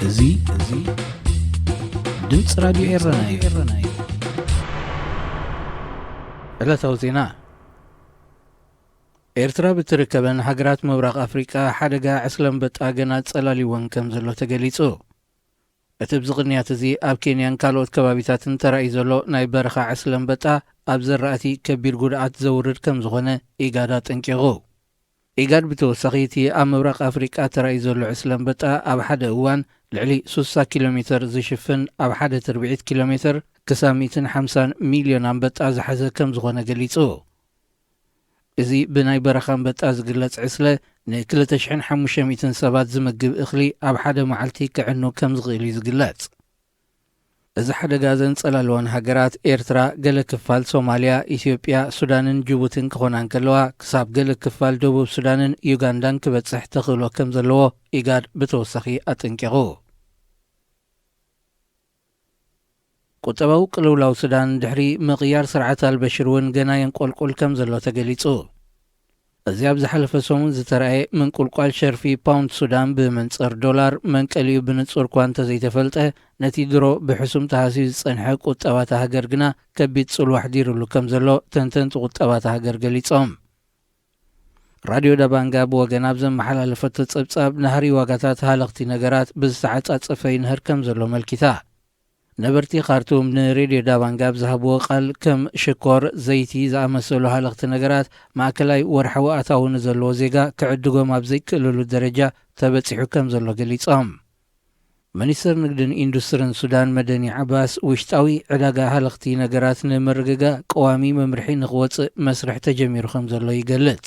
እዚ እዚ ድምፂ ራዲዮ ኤረና እዩ። ዕለታዊ ዜና። ኤርትራ ብትርከበን ሃገራት ምብራቕ ኣፍሪቃ ሓደጋ ዕስለ ኣንበጣ ገና ጸላሊወን ከም ዘሎ ተገሊጹ። እቲ ኣብዚ ቅንያት እዚ ኣብ ኬንያን ካልኦት ከባቢታትን ተራእዩ ዘሎ ናይ በረኻ ዕስለ ኣንበጣ ኣብ ዘራእቲ ከቢድ ጉድኣት ዘውርድ ከም ዝኾነ ኢጋድ ኣጠንቂቑ። ኢጋድ ብተወሳኺ እቲ ኣብ ምብራቕ ኣፍሪቃ ተራእዩ ዘሎ ዕስለ ኣንበጣ ኣብ ሓደ እዋን ልዕሊ ስሳ ኪሎ ሜተር ዝሽፍን ኣብ ሓደ ትርብዒት ኪሎ ሜተር ክሳብ ሚእትን ሓምሳን ሚልዮን ኣንበጣ ዝሓዘ ከም ዝኾነ ገሊጹ። እዚ ብናይ በረኻ ኣንበጣ ዝግለጽ ዕስለ ንክልተ ሽሕን ሓሙሽተ ሚእትን ሰባት ዝምግብ እኽሊ ኣብ ሓደ መዓልቲ ክዕኑ ከም ዝኽእል እዩ ዝግለጽ። እዚ ሓደጋ ዘንጸላልወን ሃገራት ኤርትራ፣ ገለ ክፋል ሶማልያ፣ ኢትዮጵያ፣ ሱዳንን ጅቡትን ክኾና እንከለዋ፣ ክሳብ ገለ ክፋል ደቡብ ሱዳንን ዩጋንዳን ክበጽሕ ተኽእሎ ከም ዘለዎ ኢጋድ ብተወሳኺ ኣጠንቂቑ። ቁጠባዊ ቅልውላው ሱዳን ድሕሪ ምቕያር ስርዓት ኣልበሽር እውን ገና የንቆልቁል ከም ዘሎ ተገሊጹ። እዚ ኣብ ዝሓለፈ ሰሙን ዝተራእየ ምንቁልቋል ሸርፊ ፓውንድ ሱዳን ብመንጽር ዶላር መንቀሊኡ ብንጹር እኳ እንተዘይተፈልጠ፣ ነቲ ድሮ ብሕሱም ተሃስዩ ዝጸንሐ ቁጠባ እታ ሃገር ግና ከቢድ ጽልዋ ኣሕዲሩሉ ከም ዘሎ ተንተንቲ ቁጠባ እታ ሃገር ገሊጾም። ራድዮ ዳባንጋ ብወገን ኣብ ዘመሓላለፈቶ ጸብጻብ፣ ናህሪ ዋጋታት ሃለኽቲ ነገራት ብዝተዓጻጸፈ ይንህር ከም ዘሎ መልኪታ። ነበርቲ ካርቱም ንሬድዮ ዳባንጋ ኣብ ዝሃብዎ ቃል፣ ከም ሽኮር፣ ዘይቲ ዝኣመሰሉ ሃለኽቲ ነገራት ማእከላይ ወርሓዊ ኣታዊ ንዘለዎ ዜጋ ክዕድጎም ኣብ ዘይክእልሉ ደረጃ ተበጺሑ ከም ዘሎ ገሊጾም። ሚኒስትር ንግድን ኢንዱስትርን ሱዳን መደኒ ዓባስ፣ ውሽጣዊ ዕዳጋ ሃለኽቲ ነገራት ንምርግጋእ ቀዋሚ መምርሒ ንኽወጽእ መስርሕ ተጀሚሩ ከም ዘሎ ይገልጽ።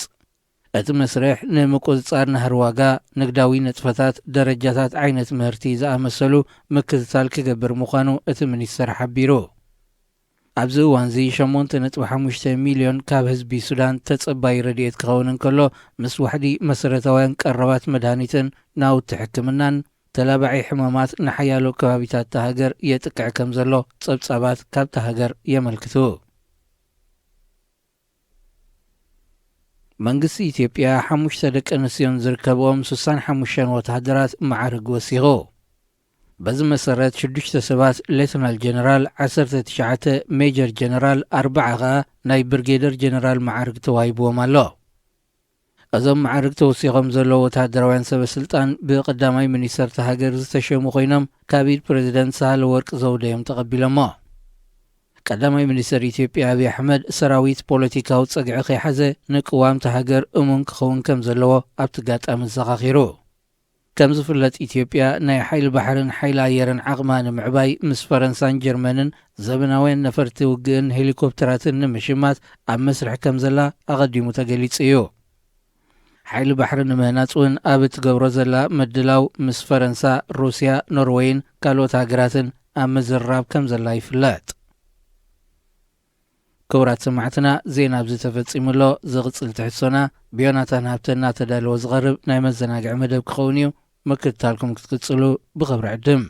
እቲ መስርሕ ንምቁጽጻር ናህሪ ዋጋ፣ ንግዳዊ ንጥፈታት፣ ደረጃታት ዓይነት ምህርቲ ዝኣመሰሉ ምክትታል ክገብር ምዃኑ እቲ ሚኒስተር ሓቢሩ። ኣብዚ እዋንዚ ሸሞንተ ነጥቢ ሓሙሽተ ሚልዮን ካብ ህዝቢ ሱዳን ተጸባይ ረድኤት ክኸውን እንከሎ፣ ምስ ዋሕዲ መሰረታውያን ቀረባት መድሃኒትን ናውቲ ሕክምናን፣ ተላባዒ ሕማማት ንሓያሎ ከባቢታት እታ ሃገር የጥቅዕ ከም ዘሎ ጸብጻባት ካብታ ሃገር የመልክቱ። መንግስቲ ኢትዮጵያ ሓሙሽተ ደቂ ኣንስትዮን ዝርከብኦም ስሳን ሓሙሽተን ወተሃደራት መዓርግ ወሲኹ። በዚ መሰረት ሽዱሽተ ሰባት ሌተናል ጀነራል፣ ዓሰርተ ትሽዓተ ሜጀር ጀነራል፣ ኣርባዓ ኸኣ ናይ ብርጌደር ጀነራል መዓርግ ተዋሂብዎም ኣሎ። እዞም መዓርግ ተወሲኾም ዘለዉ ወተሃደራውያን ሰበ ስልጣን ብቀዳማይ ሚኒስተር እታ ሃገር ዝተሸሙ ኮይኖም፣ ካብ ኢድ ፕሬዚደንት ሳህለ ወርቅ ዘውደ እዮም ተቐቢሎሞ። ቀዳማይ ሚኒስተር ኢትዮጵያ ኣብይ ኣሕመድ፣ ሰራዊት ፖለቲካዊ ጸግዒ ከይሓዘ ንቅዋም እታ ሃገር እሙን ክኸውን ከም ዘለዎ ኣብቲ ኣጋጣሚ ኣዘኻኺሩ። ከም ዝፍለጥ፣ ኢትዮጵያ ናይ ሓይሊ ባሕርን ሓይሊ ኣየርን ዓቕማ ንምዕባይ ምስ ፈረንሳን ጀርመንን ዘበናውያን ነፈርቲ ውግእን ሄሊኮፕተራትን ንምሽማት ኣብ መስርሕ ከም ዘላ ኣቐዲሙ ተገሊጹ እዩ። ሓይሊ ባሕሪ ንምህናጽ እውን ኣብ እትገብሮ ዘላ ምድላው ምስ ፈረንሳ፣ ሩስያ፣ ኖርወይን ካልኦት ሃገራትን ኣብ ምዝርራብ ከም ዘላ ይፍለጥ። ክቡራት ሰማዕትና፣ ዜና ኣብዚ ተፈጺሙ ኣሎ። ዝቕጽል ትሕዝቶና ብዮናታን ሃብተ እናተዳለወ ዝቐርብ ናይ መዘናግዒ መደብ ክኸውን እዩ። ምክትታልኩም ክትቅጽሉ ብኽብሪ ዕድም።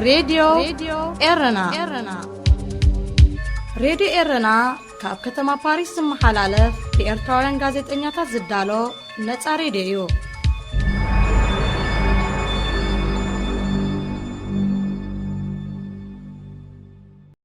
ሬድዮ ኤረና። ሬድዮ ኤረና ካብ ከተማ ፓሪስ ዝመሓላለፍ ብኤርትራውያን ጋዜጠኛታት ዝዳሎ ነጻ ሬድዮ እዩ።